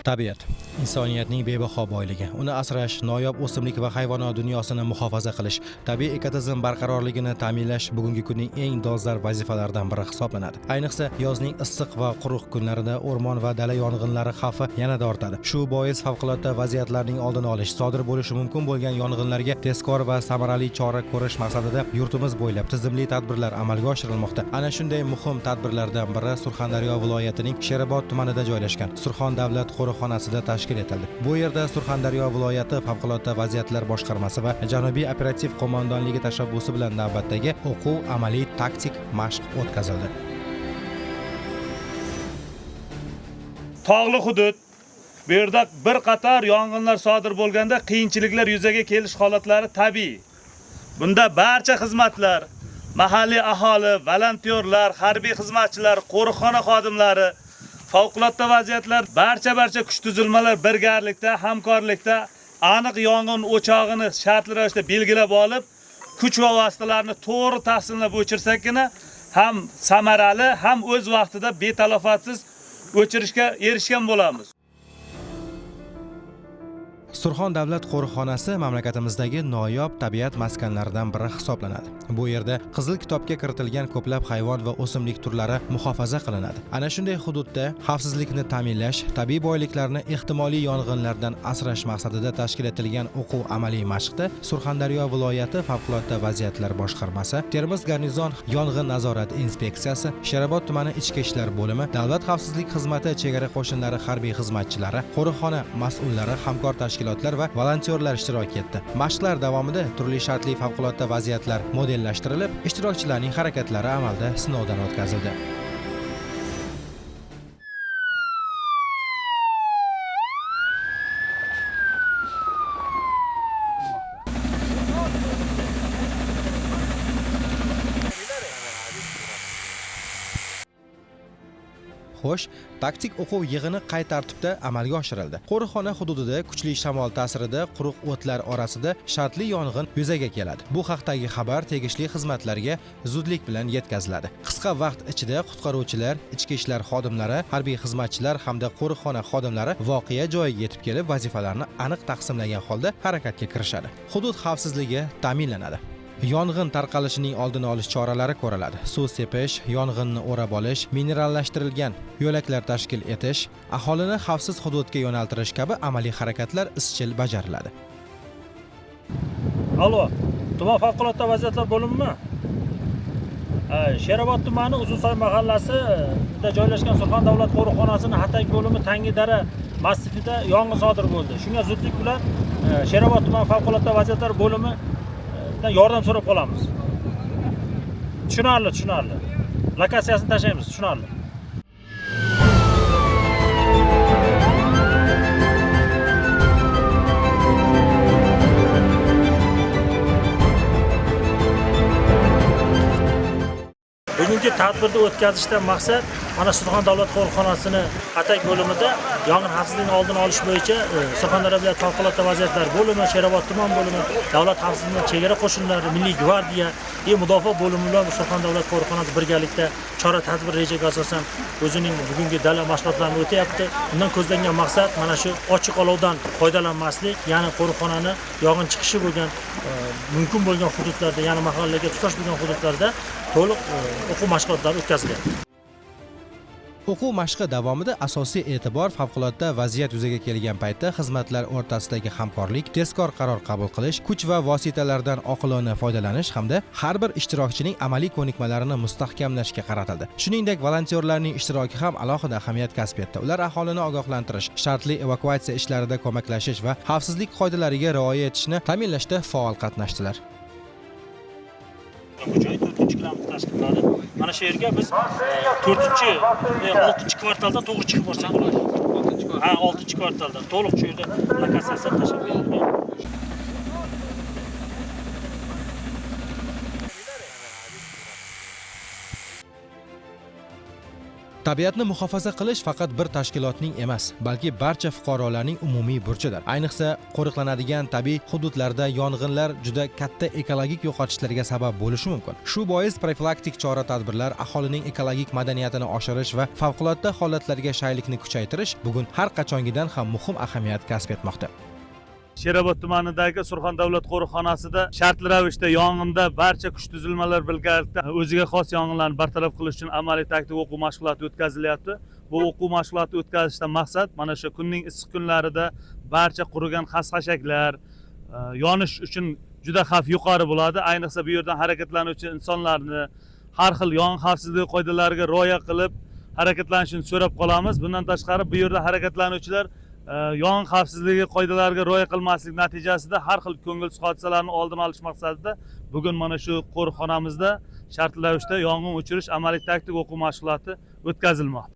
Tabiat insoniyatning bebaho boyligi. Uni asrash, noyob o'simlik va hayvonot dunyosini muhofaza qilish, tabiiy ekotizim barqarorligini ta'minlash bugungi kunning eng dolzarb vazifalaridan biri hisoblanadi. Ayniqsa, yozning issiq va quruq kunlarida o'rmon va dala yong'inlari xavfi yanada ortadi. Shu bois favqulodda vaziyatlarning oldini olish, sodir bo'lishi mumkin bo'lgan yong'inlarga tezkor va samarali chora ko'rish maqsadida yurtimiz bo'ylab tizimli tadbirlar amalga oshirilmoqda. Ana shunday muhim tadbirlardan biri Surxondaryo viloyatining Sherobod tumanida joylashgan Surxon davlat qo'riqxonasida tashkil etildi. Bu yerda Surxondaryo viloyati favqulodda vaziyatlar boshqarmasi va Janubiy operativ qo'mondonligi tashabbusi bilan navbatdagi o'quv amaliy taktik mashq o'tkazildi. Tog'li hudud. Bu yerda bir qator yong'inlar sodir bo'lganda qiyinchiliklar yuzaga kelish holatlari tabiiy. Bunda barcha xizmatlar, mahalliy aholi, volontyorlar, harbiy xizmatchilar, qo'riqxona xodimlari, favqulodda vaziyatlar, barcha kuch tuzilmalar birgalikda, hamkorlikda aniq yong'in o'chog'ini shartli ravishda belgilab olib, kuch va vositalarni to'g'ri taqsimlab o'chirsakgina ham samarali, ham o'z vaqtida betalofatsiz o'chirishga erishgan bo'lamiz. Surxon davlat qo'riqxonasi mamlakatimizdagi noyob tabiat maskanlaridan biri hisoblanadi. Bu yerda Qizil kitobga kiritilgan ko'plab hayvon va o'simlik turlari muhofaza qilinadi. Ana shunday hududda xavfsizlikni ta'minlash, tabiiy boyliklarni ehtimoliy yong'inlardan asrash maqsadida tashkil etilgan o'quv amaliy mashqda Surxondaryo viloyati favqulodda vaziyatlar boshqarmasi, Termiz garnizon yong'in nazorat inspeksiyasi, Sherobod tumani ichki ishlar bo'limi, Davlat xavfsizlik xizmati chegara qo'shinlari harbiy xizmatchilari, qo'riqxona mas'ullari, hamkor tashkilotlar va volontyorlar ishtirok etdi. Mashqlar davomida turli shartli favqulodda vaziyatlar modellashtirilib, ishtirokchilarning harakatlari amalda sinovdan o'tkazildi. Xo'sh, taktik o'quv yig'ini qay tartibda amalga oshirildi? Qo'riqxona hududida kuchli shamol ta'sirida quruq o'tlar orasida shartli yong'in yuzaga keladi. Bu haqdagi xabar tegishli xizmatlarga zudlik bilan yetkaziladi. Qisqa vaqt ichida qutqaruvchilar, ichki ishlar xodimlari, harbiy xizmatchilar hamda qo'riqxona xodimlari voqea joyiga yetib kelib, vazifalarni aniq taqsimlagan holda harakatga kirishadi. Hudud xavfsizligi ta'minlanadi. Yong'in tarqalishining oldini olish choralari ko'riladi. Suv sepish, yong'inni o'rab olish, minerallashtirilgan yo'laklar tashkil etish, aholini xavfsiz hududga yo'naltirish kabi amaliy harakatlar izchil bajariladi. Alo, tuman favqulodda vaziyatlar bo'limimi? Sherobod tumani Uzunsoy mahallasida joylashgan Surxon davlat qo'riqxonasining Hatak bo'limi Tangi dara massivida yong'in sodir bo'ldi. Shunga zudlik bilan Sherobod tuman favqulodda vaziyatlar bo'limi yordam so'rab qolamiz. Tushunarli, tushunarli. Lokatsiyasini tashlaymiz, tushunarli. Bugungi tadbirni o'tkazishdan maqsad mana Surxon davlat qo'riqxonasini Hatak bo'limida yong'in xavfsizligini oldini olish bo'yicha Surxondaryo viloyati favqulodda vaziyatlar bo'limi, Sherobod tuman bo'limi, davlat xavfsizligi chegara qo'shinlari, Milliy gvardiya va mudofaa bo'limi bilan Surxon davlat qo'riqxonasi birgalikda chora tadbir rejaga asosan o'zining bugungi dala mashg'ulotlarini o'tyapti. Bundan ko'zlangan maqsad mana shu ochiq olovdan foydalanmaslik, ya'ni qo'riqxonani yong'in chiqishi bo'lgan mumkin bo'lgan hududlarda, ya'ni mahallaga tutash bo'lgan hududlarda to'liq o'quv mashg'ulotlari o'tkazilyapti. O'quv mashqi davomida asosiy e'tibor favqulodda vaziyat yuzaga kelgan paytda xizmatlar o'rtasidagi hamkorlik, tezkor qaror qabul qilish, kuch va vositalardan oqilona foydalanish hamda har bir ishtirokchining amaliy ko'nikmalarini mustahkamlashga qaratildi. Shuningdek, volontyorlarning ishtiroki ham alohida ahamiyat kasb etdi. Ular aholini ogohlantirish, shartli evakuatsiya ishlarida ko'maklashish va xavfsizlik qoidalariga rioya etishni ta'minlashda faol qatnashdilar. Bu joy 4-kilometr tashkil qiladi. Mana shu yerga biz 4-chi, 6-kvartaldan to'g'ri chiqib borsak bo'ladi. Ha, 6-kvartaldan to'liq shu yerda lokatsiyasi tashlab berilgan. Tabiatni muhofaza qilish faqat bir tashkilotning emas, balki barcha fuqarolarning umumiy burchidir. Ayniqsa, qo'riqlanadigan tabiiy hududlarda yong'inlar juda katta ekologik yo'qotishlarga sabab bo'lishi mumkin. Shu bois profilaktik chora-tadbirlar, aholining ekologik madaniyatini oshirish va favqulodda holatlarga shaylikni kuchaytirish bugun har qachongidan ham muhim ahamiyat kasb etmoqda. Sherobod tumanidagi Surxon davlat qo'riqxonasida shartli ravishda yong'inda barcha kuch tuzilmalar birgalikda o'ziga xos yong'inlarni bartaraf qilish uchun amaliy taktik o'quv mashg'uloti o'tkazilyapti. Bu o'quv mashg'uloti o'tkazishdan maqsad mana shu kunning issiq kunlarida barcha qurigan xas-xashaklar yonish uchun juda xavf yuqori bo'ladi. Ayniqsa bu yerdan harakatlanuvchi insonlarni har xil yong'in xavfsizligi qoidalariga rioya qilib harakatlanishini so'rab qolamiz. Bundan tashqari bu yerda harakatlanuvchilar yong'in xavfsizligi qoidalariga rioya qilmaslik natijasida har xil ko'ngilsiz hodisalarni oldini olish maqsadida bugun mana shu qo'riqxonamizda shartli ravishda yong'in o'chirish amaliy taktik o'quv mashg'uloti o'tkazilmoqda.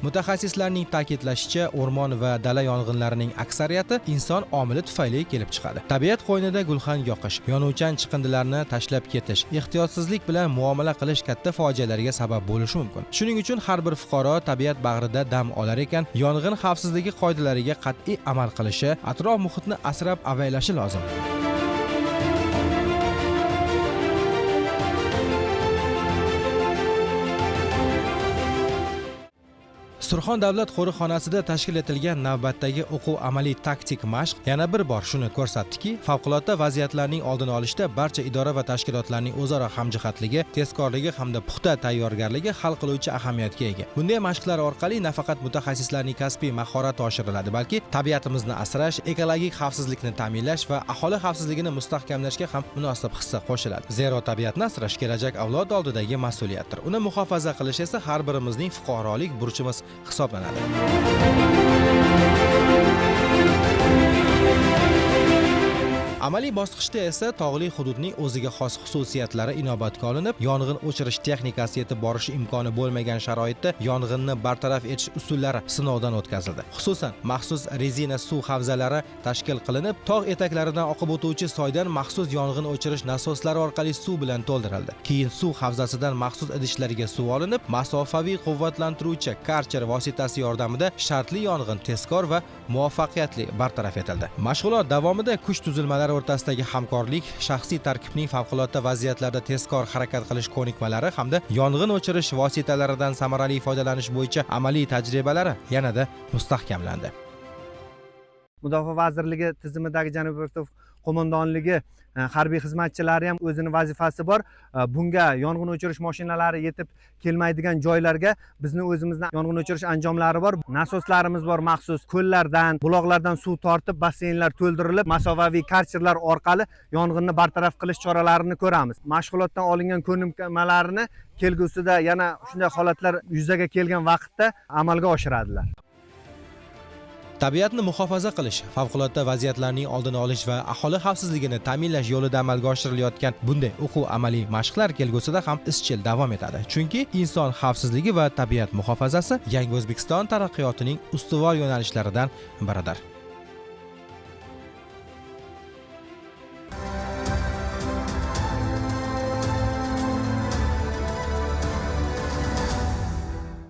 Mutaxassislarning ta'kidlashicha, o'rmon va dala yong'inlarining aksariyati inson omili tufayli kelib chiqadi. Tabiat qo'ynida gulxan yoqish, yonuvchan chiqindilarni tashlab ketish, ehtiyotsizlik bilan muomala qilish katta fojialarga sabab bo'lishi mumkin. Shuning uchun har bir fuqaro tabiat bag'rida dam olar ekan, yong'in xavfsizligi qoidalariga qat'iy amal qilishi, atrof muhitni asrab avaylashi lozim. Surxon davlat qo'riqxonasida tashkil etilgan navbatdagi o'quv amaliy taktik mashq yana bir bor shuni ko'rsatdiki, favqulodda vaziyatlarning oldini olishda barcha idora va tashkilotlarning o'zaro hamjihatligi, tezkorligi hamda puxta tayyorgarligi hal qiluvchi ahamiyatga ega. Bunday mashqlar orqali nafaqat mutaxassislarning kasbiy mahorati oshiriladi, balki tabiatimizni asrash, ekologik xavfsizlikni ta'minlash va aholi xavfsizligini mustahkamlashga ham munosib hissa qo'shiladi. Zero tabiatni asrash kelajak avlod oldidagi mas'uliyatdir. Uni muhofaza qilish esa har birimizning fuqarolik burchimiz hisoblanadi. Amaliy bosqichda esa tog'li hududning o'ziga xos xususiyatlari inobatga olinib, yong'in o'chirish texnikasi yetib borishi imkoni bo'lmagan sharoitda yong'inni bartaraf etish usullari sinovdan o'tkazildi. Xususan, maxsus rezina suv havzalari tashkil qilinib, tog' etaklaridan oqib o'tuvchi soydan maxsus yong'in o'chirish nasoslari orqali suv bilan to'ldirildi. Keyin suv havzasidan maxsus idishlarga suv olinib, masofaviy quvvatlantiruvchi karcher vositasi yordamida shartli yong'in tezkor va muvaffaqiyatli bartaraf etildi. Mashg'ulot davomida kuch tuzilmalari o'rtasidagi hamkorlik, shaxsiy tarkibning favqulodda vaziyatlarda tezkor harakat qilish ko'nikmalari hamda yong'in o'chirish vositalaridan samarali foydalanish bo'yicha amaliy tajribalari yanada mustahkamlandi. Mudofaa vazirligi tizimidagi Janubiy qo'mondonligi harbiy xizmatchilari ham o'zini vazifasi bor. Bunga yong'in o'chirish mashinalari yetib kelmaydigan joylarga bizni o'zimizni yong'in o'chirish anjomlari bor, nasoslarimiz bor, maxsus ko'llardan, buloqlardan suv tortib, basseynlar to'ldirilib, masofaviy karcherlar orqali yong'inni bartaraf qilish choralarini ko'ramiz. Mashg'ulotdan olingan ko'nikmalarni kelgusida yana shunday holatlar yuzaga kelgan vaqtda amalga oshiradilar. Tabiatni muhofaza qilish, favqulodda vaziyatlarning oldini olish va aholi xavfsizligini ta'minlash yo'lida amalga oshirilayotgan bunday o'quv amaliy mashqlar kelgusida ham izchil davom etadi. Chunki inson xavfsizligi va tabiat muhofazasi yangi O'zbekiston taraqqiyotining ustuvor yo'nalishlaridan biridir.